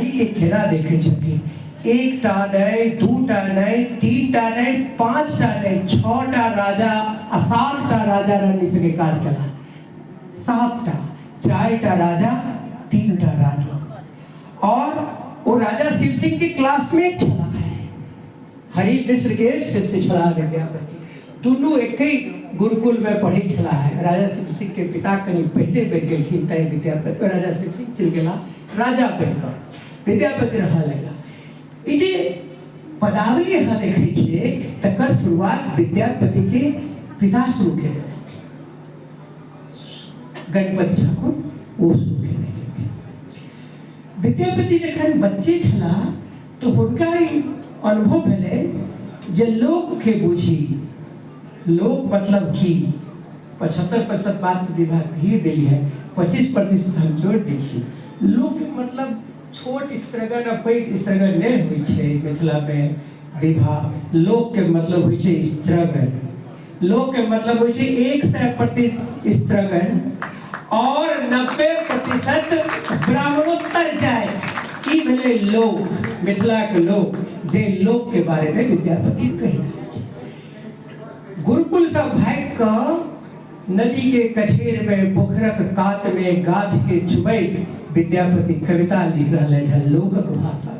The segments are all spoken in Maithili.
नारीके केना देखै छथिन। एकटा नहि, दूटा नहि, तीनटा नहि, पाँचटा नहि, छओटा राजा आ सातटा राजा रानी संगे काज केला। सातटा, चारिटा राजा, तीनटा रानी। और ओ राजा शिव सिंह के क्लासमेट छलाह, हरि मिश्र के शिष्य छलाह विद्यापति। दुनू एके गुरुकुल में पढ़ै छलाह। राजा शिव सिंह के पिता कनि पहिले बनि गेलखिन, तैं विद्यापति राजा शिव सिंह चलि गेला राजा बनि कऽ, विद्यापति रहऽ लगला। ई जे पदावली अहाँ देखै छियै तकर शुरुआत विद्यापति के पिता शुरू केने रहथिन, गणपति ठाकुर, ओ शुरू केने रहथिन। विद्यापति जखन बच्चे छलाह तऽ हुनका ई अनुभव भेलै जे लोकके बुझी, लोक मतलब की। 75% बात तऽ विभा कहिए देली है, 25% हम जोड़ि दै छी। लोकके मतलब छोट स्त्रगण आ पैघ स्त्रगण नहि होइ छै मिथिलामे विभा। लोकके मतलब होइ छै स्त्रगण, लोकके मतलब होइ छै 100% स्त्रगण और 90% ब्राह्मणोत्तर जाय। ई भेलै लोक, मिथिलाके लोक, जे लोकके बारेमे विद्यापति कहि रहल छै। गुरुकुलसँ भागि कऽ नदीके कछेरमे, पोखरक कातमे, गाछके चुमैत विद्यापति कविता लिख रहलथि हँ लोकक भाषा।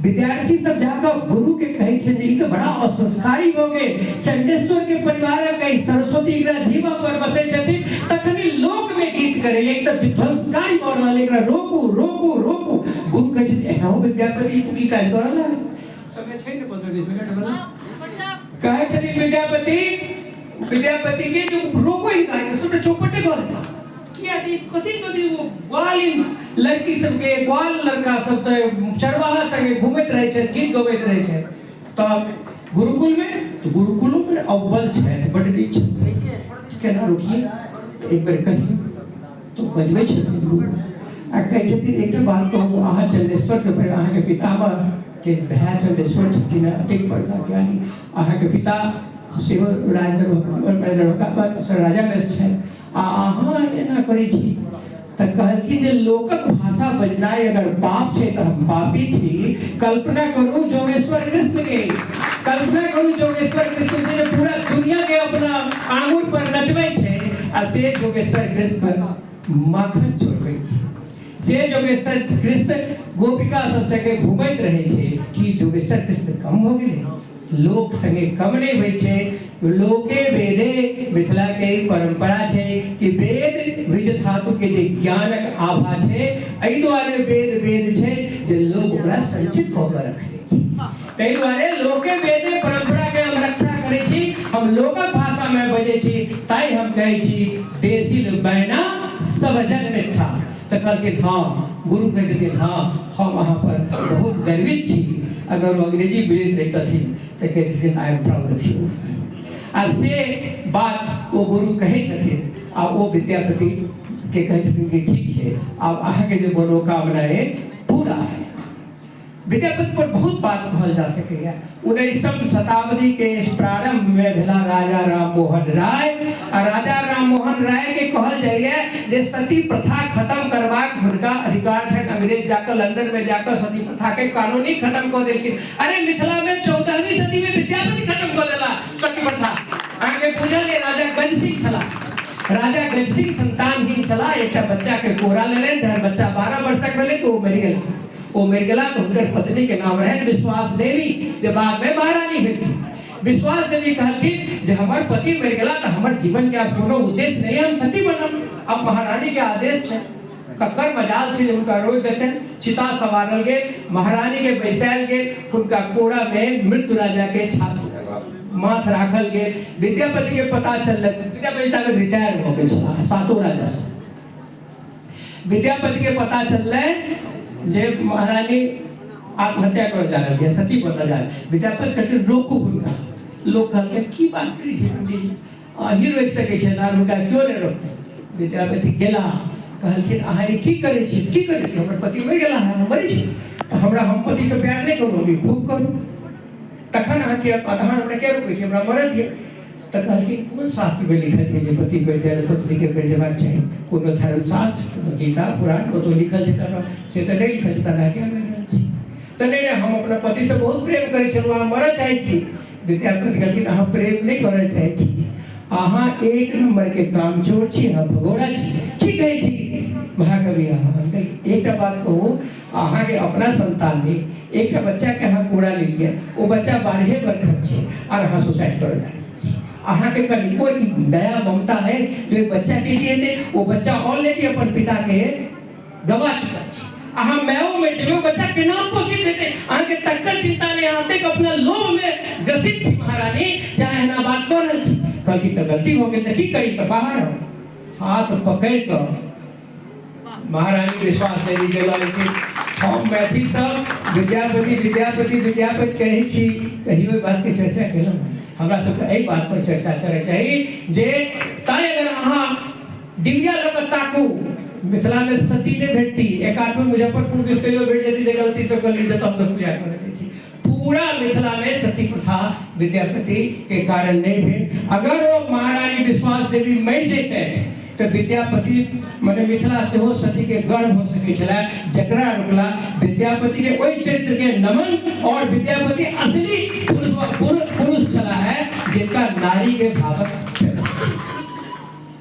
विद्यार्थी सब जाकऽ गुरु के कहै छै ई तऽ बड़ा असंस्कारी भऽ गेल, चंडेश्वर के परिवारक अइ, सरस्वती एकरा जीवा पर बसै छथिन, तखनी लोक में गीत करैया, ई तऽ विध्वंसकारी भऽ रहल, एकरा रोकू रोकू रोकू। गुरु कहै छथिन एनाहो विद्यापति की काज कऽ रहल है? समय छै ने 15-20 मिनट वाला। कहै छथिन विद्यापति, विद्यापति के जो रोको इनका, सबटा चौपटे कऽ देता। किया कि कथी कथी वो ग्वालिन लड़की सबके, ग्वाल लड़का सबसे चरवाहा संगे घूमैत रहै छथि, गीत गबैत रहै छथि। तऽ गुरुकुलमे, तऽ गुरुकुलोमे अव्वल छथि, बड्ड नीक छथि, केना रोकिए? एक बेर कहियौ तऽ बजबै छथिन गुरु आ कहै छथिन एकटा बात कहू, अहाँ चंडेश्वरके पर अहाँके पितामह के भाय चंडेश्वर छलखिन हेँ, अतेक बड़का ज्ञानी, अहाँके पिता सेहो राज दरभंगा राजा में छथि, आ अहाँ एना करै छी। तऽ कहलखिन जे लोकक भाषा बजनाइ अगर पाप छै तऽ हम पापी छी। कल्पना करू जोगेश्वर कृष्ण के, कल्पना करू जोगेश्वर कृष्ण जे पूरा दुनिया के अपना आंगुर पर नचबै छै, आ से जोगेश्वर कृष्ण माखन चोरबै छै, से जोगेश्वर कृष्ण गोपिका सब संगे घूमैत रहै छै। कि जोगेश्वर कृष्ण कम हो गेलै? लोक संगे कम नहि होइ छै। लोके वेदे, मिथिला के ई परंपरा छै कि वेद बीज धातु के जे ज्ञानक आभा छै, एहि दुआरे वेद वेद छै जे लोक ओकरा संचित कऽ के रखने छै। ताहि दुआरे लोके वेदे परंपरा के हम रक्षा करै छी, हम लोकक भाषा में बजै छी, ताहि हम कहै छी देसिल बैना सब जन मिठा। तऽ कहलखिन हँ, गुरु कहै छथिन हँ, हम अहाँ पर बहुत गर्वित छी। अगर ओ अंग्रेजी बुझैत रहितथिन तऽ कहितथिन I am proud of you. आ से बात ओ गुरु कहै छथिन आ ओ विद्यापति के कहै छथिन कि ठीक छै, आब अहाँके जे मनोकामना अइ पूरा है। विद्यापति पर बहुत बात कहल जा सकैए। 19वीं शताब्दी के प्रारंभ में भेला राजा राम मोहन राय, आ राजा राम मोहन राय के कहल जाइए जे सती प्रथा खत्म करबाक हुनका अधिकार छनि। अंग्रेज जाकर लंदन में जाकर सती प्रथा के कानूनी खत्म कऽ देलखिन। अरे मिथिला में 14वीं सदी में विद्यापति खत्म कऽ देला सती प्रथा। अहाँके बुझल अइ राजा गज सिंह छला, राजा गज सिंह संतानहीन छला, एकटा बच्चा के कोरा लेलनि, जहन बच्चा 12 वर्षक भेलै तऽ ओ मरि गेला। ओ मरि गेला तऽ हुनकर पत्नी के नाम रहनि विश्वास देवी, जे बाद में महारानी भेलखिन। विश्वास देवी कहलखिन जे हमर पति मरि गेला तऽ हमर जीवन के आब कोनो उद्देश्य नहीं, हम सती बनब। अब महारानी के आदेश छै, ककर मजाल छै जे हुनका रोकि देतनि। चिता सवारल गेल, महारानी के बैसायल गेल, हुनका कोरा में मृत्यु राजा के छाती माथ राखल गेल। विद्यापति के पता चलल, विद्यापति ताबे रिटायर भऽ गेल छलाह सातो राजा से। विद्यापति के पता चललै जे महारानी आत्महत्या करऽ जा रहल यऽ, सती बनऽ जा रहल। विद्यापति कहलखिन रोकू हुनका। लोक कहलकै की बात करै छी पंडीजी, अहीं रोकि सकै छियै ना, हुनका केओ नहि रोकतै। विद्यापति गेला, कहलखिन अहाँ ई की करै छी, की करै छी, हमर पति मरि गेला, हम मरै छी तऽ हमरा हम पतिसँ प्यार नहि करू, हम ई खूब करू, तखन अहाँ किया, तहन हमरा किया रोकै छी, हमरा मरल दिअ। तऽ कहलखिन कोन शास्त्रमे लिखल छै जे पति मरि जाय तऽ पत्नीके मरि जेबाक चाही? कोनो धर्मशास्त्र, कोनो गीता पुराण कतहु लिखल छै? तऽ से तऽ नहि लिखल छै, तऽ अहाँ किया मरि रहल छी? तऽ नहि नहि, हम अपना पतिसँ बहुत प्रेम करै छलहुँ, अहाँ मरऽ चाहै छी। विद्यापति कहलखिन अहाँ प्रेम नहि करऽ चाहै छी, अहाँ एक नम्बरके कामचोर छी, अहाँ भगोड़ा छी। की कहै छी महाकवि अहाँ? एकटा बात कहू, अहाँके अपना संतान नहि, एकटा बच्चाके अहाँ कोरा लेलियै, ओ बच्चा 12 बरखक छै आर अहाँ सुसाइड करऽ जा रहल छी। अहाँके कनिको ई दया ममता है जे ओहि बच्चाके की हेतै? ओ बच्चा ऑलरेडी अपन पिताके गवा चुकल छै। अहाँ मायो मरि जेबै, ओ बच्चा केना पोषित हेतै? अहाँके तकर चिंता नहि। अहाँ एतेक अपना लोभमे ग्रसित छी महारानी, जे अहाँ एना बात कऽ रहल छी। कहलखिन तऽ गलती भऽ गेल, तऽ की करी? तऽ बाहर आउ। हाथ पकड़ि कऽ महारानी विश्वास देवी के लऽ लेलखिन। हम मैथिल सब विद्यापति विद्यापति विद्यापति कहै छी, कहियो एहि बातके चर्चा केलहुँ? हमरा सबके एहि बात पर चर्चा चलय चाही जे तैँ अगर अहाँ डिबिया लऽ कऽ ताकू, मिथिलामे सती नहि भेटती। एकाठो मुजफ्फरपुर दिस तैयो भेट जेती जे गलती से कऽ ली, तऽ हमसब पूजा करै जाइ छी। पूरा मिथिलामे सती प्रथा विद्यापति के कारण नहि भेल। अगर ओ महारानी विश्वास देवी मरि जैतथि तऽ विद्यापति मने मिथिला सेहो सती के गढ़ हो सकै छलै, जकरा रोकला विद्यापति के ओहि चरित्र के नमन। और विद्यापति असली पुरुष पुरुष छला है जिनका नारी के भावक छल।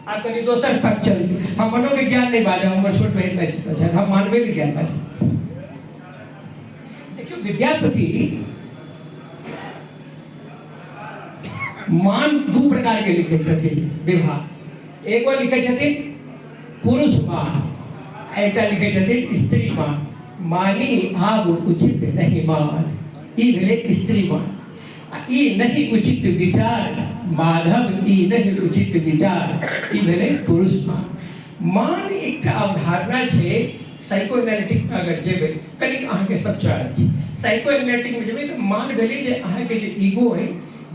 आब कनि दोसर पक्ष चलै छै। हम मनोविज्ञान नहि बाजब, हमर छोट बहिन बाजि चुकल छथि, हम मानवे विज्ञान बाजब। देखियौ, विद्यापति मान दू प्रकार के लिखै छथिन विवाह। एगो लिखै छथिन पुरुष मान, आ एकटा लिखै छथिन स्त्री मान। मानी आब उचित नहीं मान, ई भेलै स्त्री मान। आ ई नहीं उचित विचार माधव, ई नहीं उचित विचार, ई भेलै पुरुष मान। मान एकटा अवधारणा छै। साइको एनालिटिकमे अगर जेबै, कनिक अहाँके सब चढ़ल छै, साइको एनालिटिकमे जेबै तऽ मान भेलै जे अहाँके जे ईगो अइ,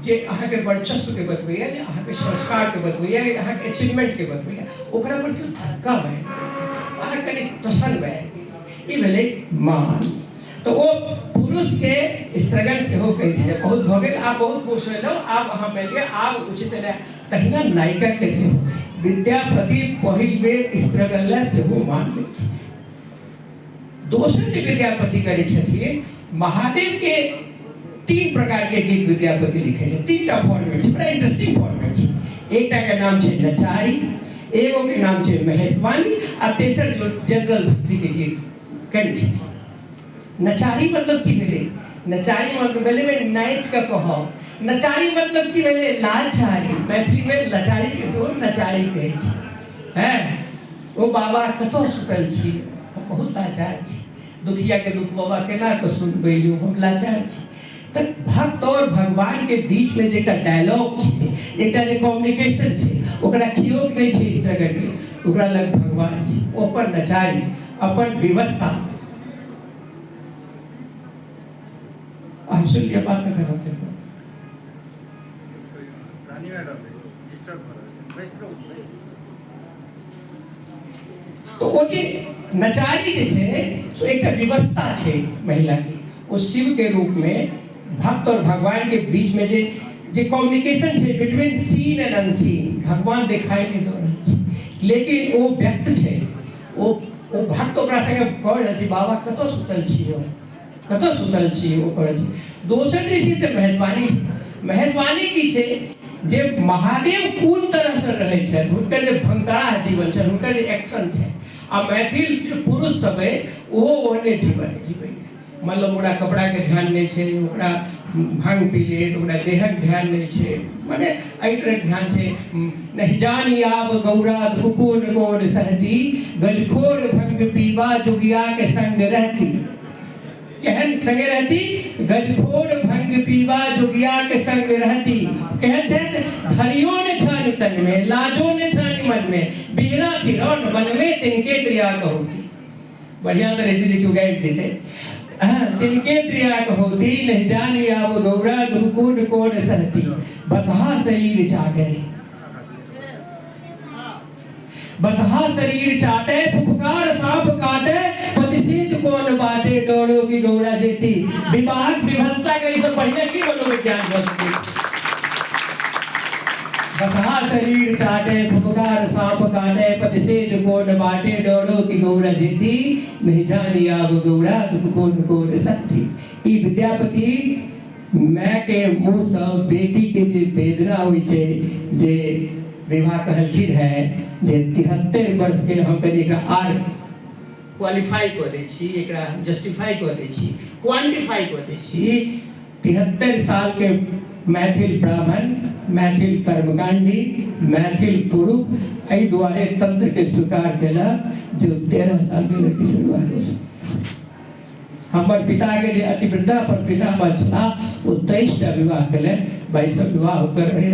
जे अहाँके वर्चस्वके बतबैए, जे अहाँके संस्कारके बतबैए, अहाँके अचीवमेंटके बतबैए, ओकरा पर केओ धक्का मारि अहाँ कनि प्रसन्न भए गेल, ई भेलै मान। तऽ ओ पुरुषके स्त्रगण सेहो कहै छै जे बहुत भऽ गेल, आब बहुत खुश भेलहुँ, आब अहाँ मानि लिअ, आब उचित नहि। तहिना नायिकाके सेहो विद्यापति पहिल बेर स्त्रगण लए सेहो मान लेलखिन। दोसर जे विद्यापति करै छथिन, महादेवके तीन प्रकारके गीत विद्यापति लिखै छै। तीन टा फॉर्मेट छै, बड़ा इंटरेस्टिंग फॉर्मेट छै। एकटाके नाम छै नचारी, एगोके नाम छै महेशवाणी, आ तेसर जनरल भक्तिके गीत करै छथिन। नचारी मतलब की भेलै? नचारी मतलब भेलै मे नाचि कऽ कहब। नचारी मतलब की भेलै? लाचारी। मैथिलीमे लाचारीके सेहो नचारी कहै छै। हैं ओ बाबा, कतऽ सुतल छी? हम बहुत लाचार छी। दुखियाके दुख बाबा केना कऽ सुनबै यौ? हम लाचार छी। तऽ भक्त और भगवानके बीचमे जे एकटा डायलॉग छै, एकटा जे कम्युनिकेशन छै, ओकरा केओ नहि छै इस तरहके। ओकरा लग भगवान छै। ओ अपन नचारी, अपन व्यवस्था। अहाँ सुनि लिअ बात, तखन हम फेर कहब। रानी मैडम डिस्टर्ब भऽ रहल छै, बैस रहू, बैस। तऽ ओ जे नचारी जे छै से एकटा व्यवस्था छै महिलाके। ओ शिवके रूपमे भक्त और भगवानके बीचमे जे जे कम्युनिकेशन छै, बिटवीन सीन एंड अनसीन, भगवान देखाई नहि दऽ रहल छै लेकिन ओ व्यक्त छै। ओ ओ भक्त ओकरा संगे कऽ रहल छै, बाबा कतऽ सुतल छी यौ, कतऽ सुतल छी, ओ कऽ रहल छै। दोसर जे छै से महेशवाणी छै। महेशवाणी की छै जे महादेव कोन तरहसँ रहै छथि, हुनकर जे भंगतराह जीवन छनि, हुनकर जे एक्शन छै। आ मैथिल जे पुरुष सब अइ, ओहो ओहने जीवन जीवैए। मतलब ओकरा कपड़ाके ध्यान नहि छै, ओकरा भांग पी लेत, ओकरा देहक ध्यान नहि छै, मने एहि तरहक ध्यान छै। नहि जानी आब गौरा कोन कोन सहती, गजखोर भंग पीबा जोगिया के संग रहती। केहन संगे रहती? गजखोर भंग पीबा जोगिया के संग रहती। केहन छथि? धरियो ने छानि तन में, लाजो ने छानि मन में, बिहरा थिरन वन में तिनके त्रिया कहूती। बढ़िया तऽ रहितै जे केओ गाबि देतै। तिनके त्रियाक होती, नहीं जानी आब गौरा दुख कोन कोन सहती। बसहा शरीर चाटे, बसहा शरीर चाटे, फुफकार सांप काटे, पति कोन बाटे डोरो की गौरा जेती। विवाहक विभत्सा के ई सब बढ़िया की मनोविज्ञान भऽ सकै? शरीर चाटे फुफकार सांप काटे पति सेज कोन बाटे डरो कि गौरा जेती नहीं जानी आब गौरा तुम कोन कोन सत्ती। ई विद्यापति माय के मुँहसँ बेटी के जे वेदना होइ छै, जे विवाह कहलखिन है जे 73 वर्ष के, हम कनि एकरा आर क्वालिफाई कऽ दै छी, एकरा हम जस्टिफाई कऽ दै छी, क्वांटिफाई कऽ दै छी। 73 साल के मैथिल ब्राह्मण, मैथिल कर्मकांडी, मैथिल पुरुष एहि दुआरे तंत्र के स्वीकार केलक जे 13 साल के लड़की से विवाह कऽ सकैए। हमर पिताके जे अतिवृद्धा पर पितामह छलाह ओ 23 टा विवाह केलनि, 22 विवाह ओकर अरे।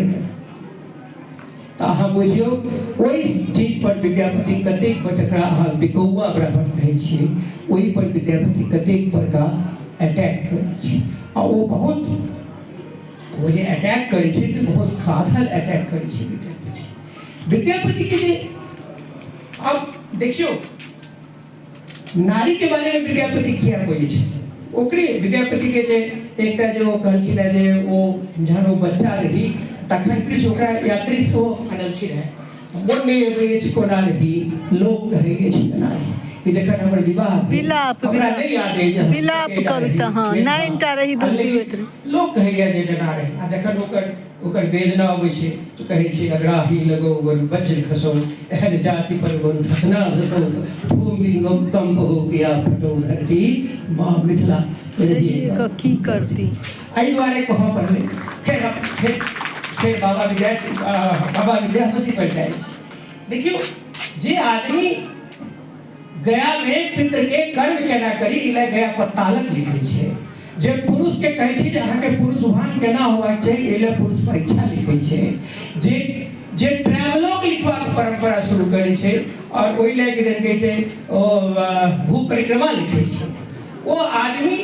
तऽ अहाँ बुझियौ ओहि चीज पर विद्यापति कतेक, जकरा अहाँ बिकौआ ब्राह्मण कहै छियै, ओहि पर विद्यापति कतेक बड़का अटैक करै छै। आ ओ बहुत ओ जे अटैक करै छै से बहुत साधल अटैक करै छै विद्यापति। विद्यापतिके जे आब देखियौ नारी के बारे में विद्यापति किया बजै छथिन, ओकरे विद्यापति के जे एकटा जे ओ कहलखिन हेँ जे ओ जहन ओ बच्चा रही तखन किछु ओकरा यात्री सेहो अनलखिन हेँ, मोन नहि अबै अछि कोना रही, लोक कहै अछि केना रही, कि जखन हमर विवाह भेल विलाप हमरा विलाप नहि याद अछि जे हम विलाप कतेटा रही कविता, हँ, लेकिन 9 टा रही हँ दूध लेकिन पीबैत रही। लोक कहैया जे जेना रही। आ जखन ओकर ओकर वेदना अबै छै तऽ कहै छै अग्राही लगौ बरु वज्र खसौ, एहन जाति पर बरु धसना धसौ, भूमि कम्प हो किया फटौ धरती, माँ मिथिला रहिए कऽ की करती। एहि दुआरे कहऽ पड़लै। फेर फेर फेर बाबा विद्या बाबा विद्यापति पर जाइ छी। देखियौ जे आदमी गयामे पितृके कर्म केना करी ई लए गया पर तालक लिखै छै, जे पुरुषके कहै छै जे अहाँके पुरुष भान केना होबाक चाही एहि लए पुरुष परीक्षा लिखै छै, जे जे ट्रैवलॉग लिखबाक परम्परा शुरू करै छै आओर ओहि लए किदन कहै छै ओ भू परिक्रमा लिखै छै, ओ आदमी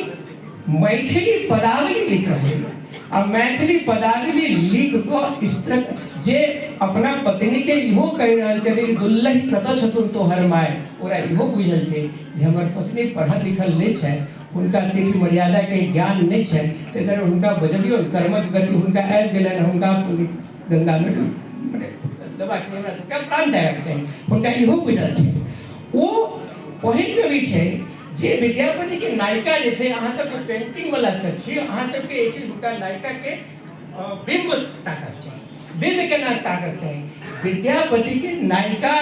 मैथिली पदावली लिख रहल यऽ। आ मैथिली पदावली लिख कऽ स्त्री जे अपना पत्नीके इहो कहि रहल छथिन दुल्लहि कतऽ छथुन तोहर माय, ओकरा इहो बुझल छै जे हमर पत्नी पढ़ल लिखल नहि छथि, हुनका तिथि मर्यादाके ज्ञान नहि छनि, ताहि दुआरे हुनका बजबियौ, कर्मक गति हुनका आबि गेलनि, हुनका गंगामे मने लेबाक चाही, हमरा सबके प्राण त्यागक चाही, हुनका इहो बुझल छै। ओ पहिल कवि छै जे विद्यापति के नायिका जे छै, अहाँ सबके पेंटिंग वाला सब छी, अहाँ सबके जे छै हुनका नायिका के बिंब ताकत चाही। बिंब केना ताकत चाही? विद्यापति के नायिका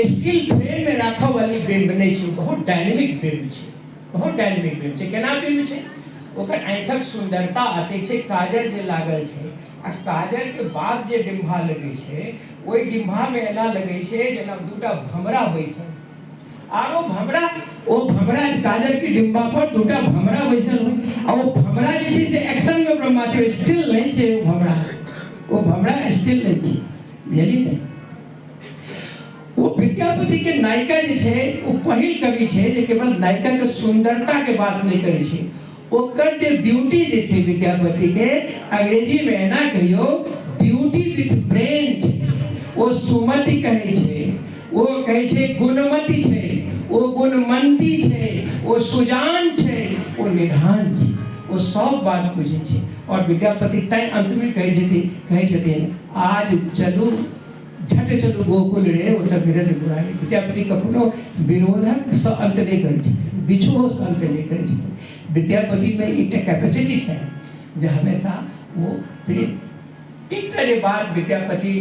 स्टील फ्रेम में राखऽ वाली बिंब नहि छै, बहुत डायनेमिक बिंब छै, बहुत डायनेमिक बिंब छै। केना बिंब छै? ओकर आँखिक सुंदरता अते छै, काजर जे लागल छै आ काजर के बाद जे डिम्भा लगै छै ओहि डिम्भा में एना लगै छै जेना दूटा भमरा बैसल, आर ओ भमरा, ओ भमरा काजर के डिब्बा पर दूटा भमरा बैसल होइ आ ओ भमरा जे छै से एक्शन में ब्रह्मा छै, स्टिल नहि छै ओ भमरा, ओ भमरा स्टिल नहि छै, बुझलियै ने? ओ विद्यापति के नायिका जे छै ओ पहिल कवि छै जे केवल नायिका के सुंदरता के बात नहि करै छै, ओकर जे ब्यूटी जे छै विद्यापति के अंग्रेजी में एना कहियो ब्यूटी विथ ब्रेन छै। ओ सुमति कहै छै, ओ कहै छै गुणमति छै, ओ गुणमंती छै, ओ सुजान छै, ओ निधान छै, ओ सब बात बुझै छै। और विद्यापति तैं अंतमे कहै छथिन, कहै छथिन आज चलू झट चलू गोकुल रे ओतऽ विरत बुराई। विद्यापति कखनो विरोधकसँ अंत नहि करै छथिन, बिछोहसँ अंत नहि करै छथिन। विद्यापतिमे एकटा कैपेसिटी छै जे हमेशा ओ प्रेम। एकटा जे बात विद्यापति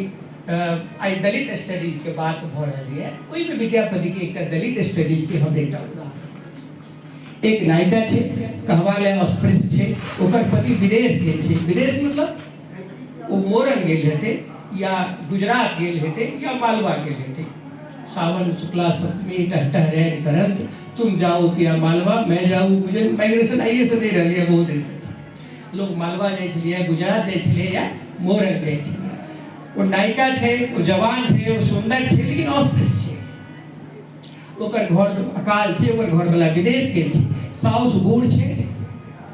आइ दलित स्टडीजके बात भऽ रहल यऽ, ओहिमे विद्यापतिके एकटा दलित स्टडीजके हम एकटा उदाहरण। एक नायिका छै, कहवा लए अस्पृश्य छै, ओकर पति विदेश गेल छै, विदेश मतलब ओ मोरंग गेल हेतै या गुजरात गेल हेतै या मालवा गेल हेतै। सावन शुक्ला सप्तमी टह टह रैन करंत, तुम जाओ पिया मालवा मैं जाऊँ। माइग्रेशन आइए से नहीं रहलियै, बहुत दिनसँ छै। लोक मालवा जाइ छलियै, गुजरात जाइ छलियै या मोरंग जाइ छलियै। ओ नायिका छै, ओ जवान छै, ओ सुन्दर छै, लेकिन अस्पृश्य छै। ओकर घर अकाल छै, ओकर घरवला विदेश गेल छै, साउस बूढ़ छै,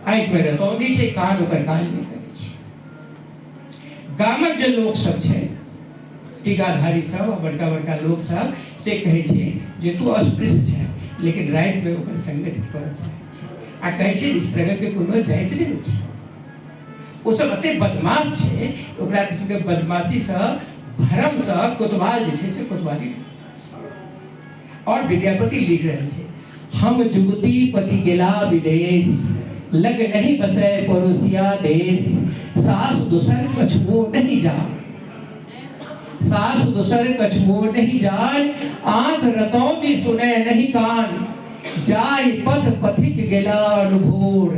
आँखिमे रतौंधी छै, कान ओकर काज नहि करै छै। गामक जे लोक सब छै, टीकाधारी सब आ बड़का बड़का लोक सब, से कहै छै जे तू अस्पृश्य छै, लेकिन रातिमे ओकर संगति करऽ चाहै छै आ कहै छै स्त्रगणके कोनो जाति नहि होइ छै। ओ सब एते बदमाश छै, ओकरा सबके बदमाशीसँ भ्रमसँ कोतवाल जे छै से कोतवाली। आओर विद्यापति लिख रहल छै, हम जुगती पति गेला विदेश, लग नहीं बसै पड़ोसिया देश, सास दोसर कछुओ नहीं जान, सास दोसर कछुओ नहीं जान, आंख रतौनी सुने नहीं कान, जाय पथ पथिक गेला अनुभोर,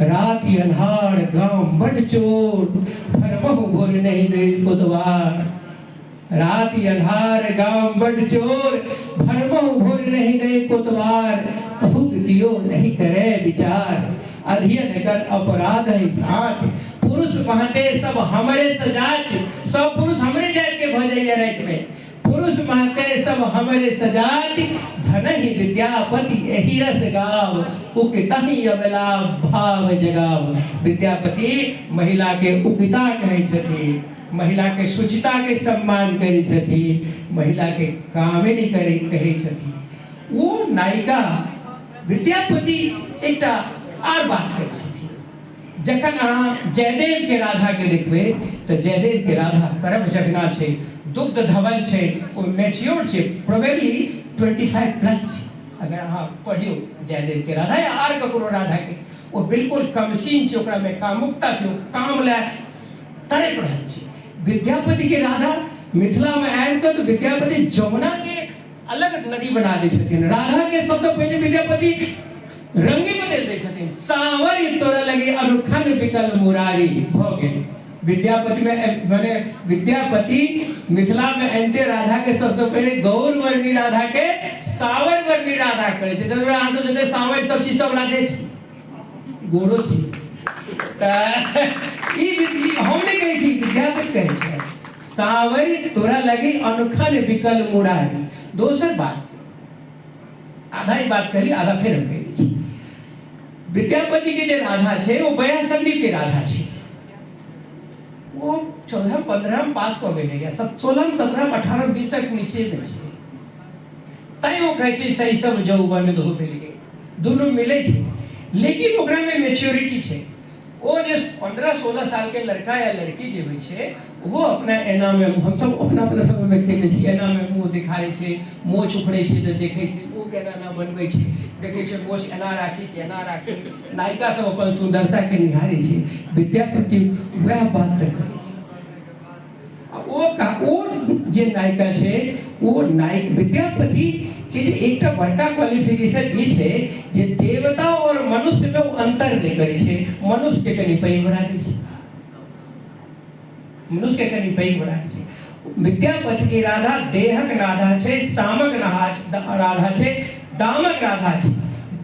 राति अन्हार गाँव बड चोर, भरमहु भोर नहीं गई कोतवार, राति अन्हार गाँव बड चोर, भरमहु भोर नहीं गई कोतवार, कहू कियो नहीं करे विचार, अध्ययन कर अपराध है साथ, पुरुष महते सब हमरे सजात, सब पुरुष हमरे जात के भऽ जाइए राति में, पुरुष महते सब हमरे सजात, भनहि विद्यापति एहि रस गाव, उकितहि अबला भाव जगाव। विद्यापति महिला के उकिता कहै छथिन, महिला के शुचिता के सम्मान करै छथिन, महिला के कामिनी करै कहै छथिन। ओ नायिका विद्यापति एकटा आर बात करै छथिन। जखन अहाँ जयदेव के राधा के देखबै तऽ जयदेव के राधा करब जगना छै, दुग्ध धवल छै, ओ मैच्योर छै, प्रोबेबली 25 प्लस छै। अगर अहाँ पढ़ियौ जयदेव के राधा या आर ककरो राधा के, ओ बिल्कुल कमसीन छै, ओकरा में कामुकता छै, ओ काम लए तड़पि रहल छै। विद्यापति के राधा मिथिला में आबि कऽ तऽ विद्यापति जमुना के अलग नदी बना दै छथिन। राधा के सबसे पहले विद्यापति रंगे बदल दै छथिन, सावर तोरा लगे अनुखन विकल मुरारी भऽ गेल। विद्यापति में माने विद्यापति मिथिला में अनते राधा के सबसे पहले गौर वर्णी राधा के सावर वर्णी राधा करै छै। तै अहाँ सब जते सावर सब चीज सब राधे छी, गोरो छी। तऽ ई हम नहि कहै छी, विद्यापति कहै छै सावरि तोरा लगी अनुखन विकल मुरारी। दोसर बात, आधा ही बात कहली, आधा फेर हम कहि दै छी। विद्यापति के जे राधा छै ओ बया संदीप के राधा छै, ओ 14 15 पास कऽ गेलै, 16 17 18 20 नीचे मे छै, तैं ओ कहै छै शैशव यौवन धो मिल गेल, दुनू मिलै छै, लेकिन ओकरामे मेच्योरिटी छै। ओ जे 15 16 सालके लड़का या लड़की जे होइ छै ओहो अपना एनामे, हमसब अपना अपना समयमे केने छी, एनामे मुँह देखारै छै, मोछ उखड़ै छै तऽ देखै छै ओ केना एना बनबै छै, देखै छै मोछ एना राखी कि एना राखी, नायिका सब अपन सुन्दरताके निहारै छै। विद्यापति वएह बात तऽ करै छै। ओ जे नायिका छै ओ नायक विद्यापति के जे एकटा बड़का क्वालिफिकेशन ई छै जे देवता और मनुष्य में ओ अंतर नहि करै छै, मनुष्य के कनि पैघ बना दै छै, मनुष्य के कनि पैघ बना दै छै। विद्यापति के राधा देहक राधा छै, श्यामक राधा छै, दामक राधा छै,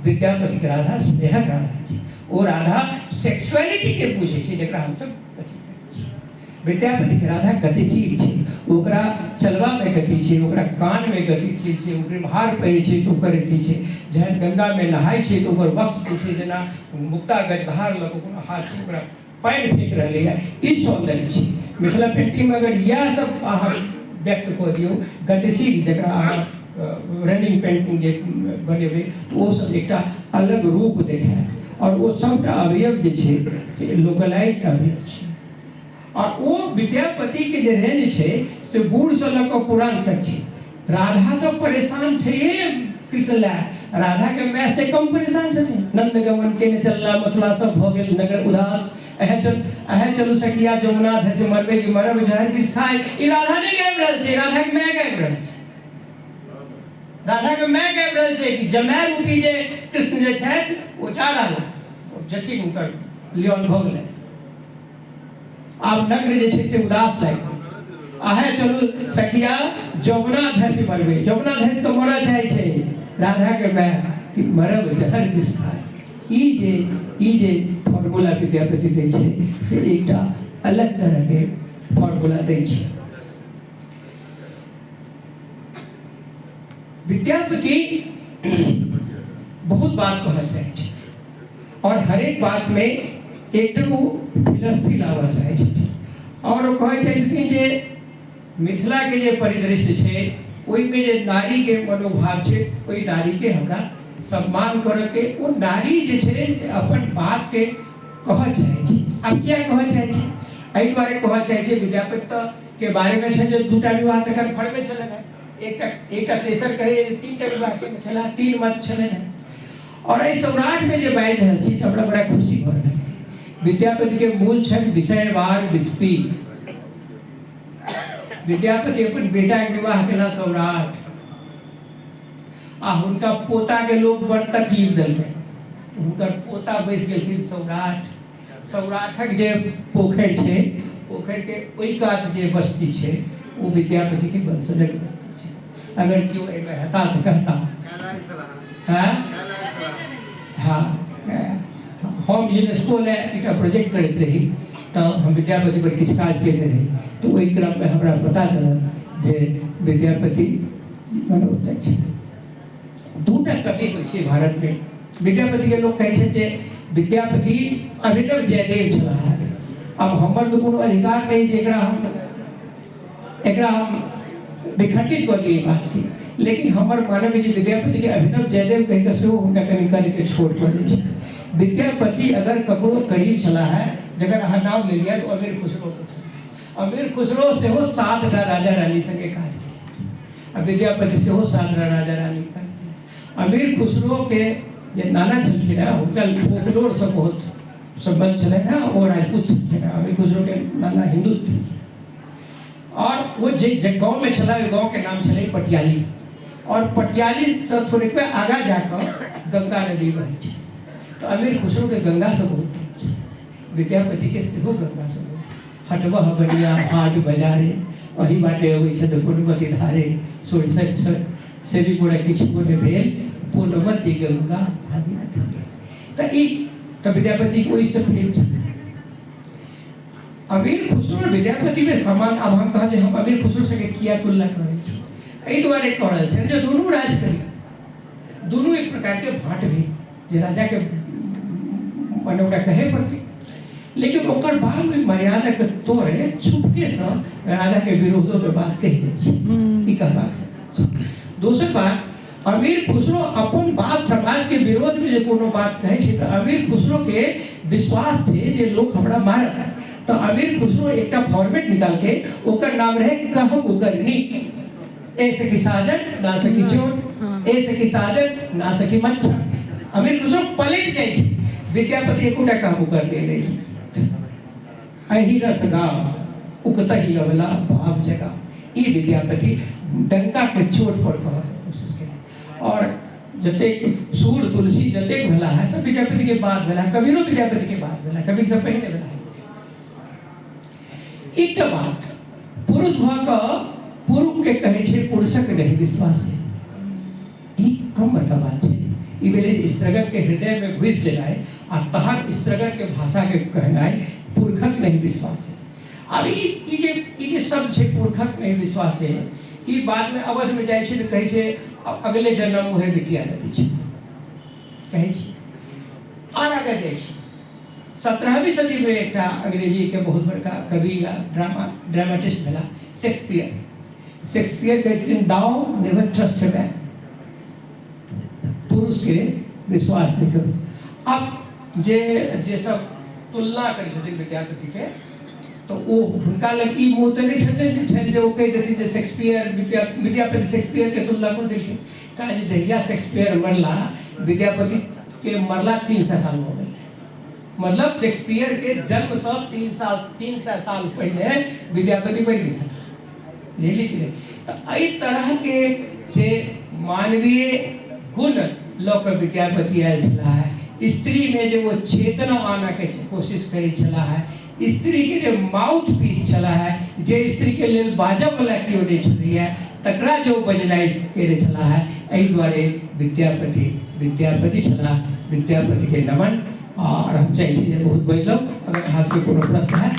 विद्यापति के राधा स्नेहक राधा छै। ओ राधा सेक्सुअलिटी के बुझै छै, जकरा हमसब अथी करै छी। विद्यापतिके राधा गतिशील छै, ओकरा चलबामे गति छै, ओकरा कानमे गति छै, ओकरे हार पहिरै छै तऽ ओकर अथी छै, जहन गङ्गामे नहाइ छै तऽ ओकर वक्ष जे छै जेना मुक्ता गजभार लऽ कऽ कोनो हाथी ओकरा पानि फेक रहलैए, ई सौन्दर्य छै। मिथिला पेन्टिंगमे अगर इएह सब अहाँ व्यक्त कऽ दियौ, गतिशील जकरा अहाँ रनिंग पेन्टिंग जे बनेबै तऽ ओ सब एकटा अलग रूप देखायत, आओर ओ सबटा अवयव जे छै से लोकलाइज अवयव छै। आओर ओ विद्यापतिके जे रेंज छै से बूढ़सँ लऽ कऽ पुरान तक छै। राधा तऽ परेशान छैहे कृष्ण लए, राधाके माय से कम परेशान छथिन। नंद गमन के ने चलला मथुरा सब भऽ गेल नगर उदास, अहे चल अहे चलू सखिया जमुना धसे मरबे कि मरब जहर विष खाय। ई राधा नहि गाबि रहल छै, राधाके माय गाबि रहल छै, राधाके माय गाबि रहल छै कि जमाय रूपी जे कृष्ण जे छथि ओ जा रहल जथिन, हुनकर लियौन भऽ गेलै, आब नग्र जे छै से उदास लागि गेल। अहे चलू सखिया जमुना धसि मरबै, जमुना धसि तऽ मरऽ चाहै छै राधाके माय कि मरब जहर विष खाय। ई जे फॉर्मूला विद्यापति दै छै से एकटा अलग तरहके फॉर्मूला दै छै। विद्यापति बहुत बात कहऽ चाहै छै और हरेक बातमे एकटा ओ फिलॉसफी लाबऽ चाहै छथिन, और ओ कहै चाहै छथिन जे मिथिलाके जे परिदृश्य छै ओहिमे जे नारीके मनोभाव छै ओहि नारीके हमरा सम्मान करऽके, ओ नारी जे छै से अपन बातके कहऽ चाहै छै। आब किया कहऽ चाहै छै? एहि दुआरे कहऽ चाहै छै विद्यापति तऽ के बारेमे छनि जे दूटा विवाह तऽ कन्फर्मे छलनि हेँ। एकटा एकटा तेसर कहैए जे 3टा विवाह केने छलाह, 3 मत छलनि हेँ। आओर एहि सौराठमे जे बाजि रहल छी से हमरा बड़ा खुशी भऽ रहल है। विद्यापतिके मूल छनि विषयवार बिस्पी। विद्यापति अपन बेटाके विवाह केला सौराठ, आ हुनका पोताके लोक बड़ तकलीफ देलकै, हुनकर पोता बैस गेलखिन सौराठ। सौराठक जे पोखरि छै, पोखरिके ओहि कात जे बस्ती छै ओ विद्यापतिके वंशजक बस्ती छै। अगर केओ एहिमे हेता तऽ कहता। हँ हँ, हम यूनेस्को लए एकटा प्रोजेक्ट करैत रही तऽ हम विद्यापति पर किछु काज केने रही, तऽ ओहि क्रममे हमरा पता चलल जे विद्यापति मने ओतऽ छलै। दूटा कवि होइ छै भारतमे। विद्यापतिके लोक कहै छै जे विद्यापति अभिनव जयदेव छलाह। आब हमर तऽ कोनो अधिकार नहि जे एकरा हम विखंडित कऽ दियै बातके, लेकिन हमर मानब जे विद्यापतिके अभिनव जयदेव कहिकऽ सेहो हुनका कनि कनिके छोट कऽ दै छै। विद्यापति अगर ककरो करीब छलाह है, जकर अहाँ नाम लेलियै, तऽ अमीर खुसरोके छलाह। अमीर खुसरो सेहो 7टा राजा रानी सङ्गे काज केलखिन, आ विद्यापति सेहो 7टा राजा रानी काज केलखिन। अमीर खुसरोके जे नाना छलखिन हेँ, हुनका फोकलोरसँ बहुत सम्बन्ध छलनि हेँ, ओ राजपूत छलखिन हेँ। अमीर खुसरोके नाना हिन्दू छलखिन। आओर ओ जे जे गाँवमे छलै, ओहि गाँवके नाम छलै पटियाली, आओर पटियालीसँ थोड़ेकबे आगाँ जाकऽ गंगा नदी बहै छै। तऽ अमीर खुसरोके गंगासँ बहुत प्रेम छलै, विद्यापतिके सेहो गंगासँ बहुत। हटबह बनिया हाट बजारे, एहि बाटे अबै छथि पूर्णमती धारे, सोरिसक सेवी मोरा किछु ने भेल, पूर्णमती गंगा भागीरथ गेल। तऽ ई तऽ विद्यापतिके ओहिसँ प्रेम छलै। अमीर खुसरो विद्यापतिमे समान। आब हम कहब जे हम अमीर खुसरो सभके किया तुलना करै छी, एहि दुआरे कऽ रहल छी जे दुनू राजकवि, दुनू एक प्रकारके भाट भेल जे राजाके मने ओकरा कहै पड़तै, लेकिन ओकर बाद ओहि मर्यादाके तोड़े छुपकेसँ राजाके विरोधोमे बात कहि दै छै, ई कहबाक छै। दोसर बात, अमीर खुसरो अपन बात समाजके विरोधमे जे कोनो बात कहै छै तऽ अमीर खुसरोके विश्वास छै जे लोक हमरा मारत, तऽ अमीर खुसरो एकटा फॉर्मेट निकालके, ओकर नाम रहै कहब उकरनी, ए सखी साजन ना सखी चोट, ए सखी साजन ना सखी मच्छर। अमीर खुसरो पलटि जाइ छै। विद्यापति एकोटा कहब उकरनी नहि। एहि रस गाव उकतहि अवला भाव जगा, ई विद्यापति डंका के चोट पर कहऽ के कोशिश केलनि। और जतेक सूर तुलसी जतेक भेला है सब विद्यापति के बाद भेला, कबीरो विद्यापति के बाद भेला, कबीर से पहिने भेला है। एकटा बात, पुरुष भऽ कऽ पुरुष के कहै छै पुरुषक नहि विश्वास है, ई कम बड़का बात छै। ई भेलै स्त्रीगण के हृदय में घुसि जेनाइ आ तहन स्त्रीगण के भाषा के कहनाइ पुरखक नहि विश्वास है। आब ई जे शब्द छै पुरखक नहि विश्वास है, ई बाद में अवध में जाइ छै तऽ कहै छै अगले जन्म उहे बिटिया नदी छै, कहै छै। आर आगे जाइ छै 17वीं सदी में एकटा अंग्रेजी के बहुत बड़का कवि या ड्रामाटिस्ट भेला शेक्सपियर। शेक्सपियर कहै छथिन दाउ नेवर ट्रस्ट ए मैन, पुरुषके विश्वास नहि करू। आब जे जे सब तुलना करै छथिन विद्यापतिके, तऽ ओ हुनका लग ई मुँह तऽ नहि छथिन छनि जे ओ कहि देथिन जे शेक्सपियर विद्यापति शेक्सपियरके तुलना कऽ देलखिन। कारण जे जहिया शेक्सपियर मरला, विद्यापतिके मरला 300 साल भऽ गेलै, मतलब शेक्सपियरके जन्मसँ 300 साल पहिने विद्यापति मरि गेल छलाह, बुझलियै कि नहि? तऽ एहि तरहके जे मानवीय गुण लऽ कऽ विद्यापति आयल छलाह, स्त्रीमे जे ओ चेतना आनऽके कोशिश करै छलाह, स्त्रीके जे माउथ पीस छलाह, जे स्त्रीके लेल बाजऽवला केओ नहि छलैए तकरा जे ओ बजनाइ केने छलाह, एहि दुआरे विद्यापति विद्यापति छलाह। विद्यापतिके नमन। आओर हम चाहै छी जे बहुत बजलहुँ, अगर अहाँ सबके कोनो प्रश्न है।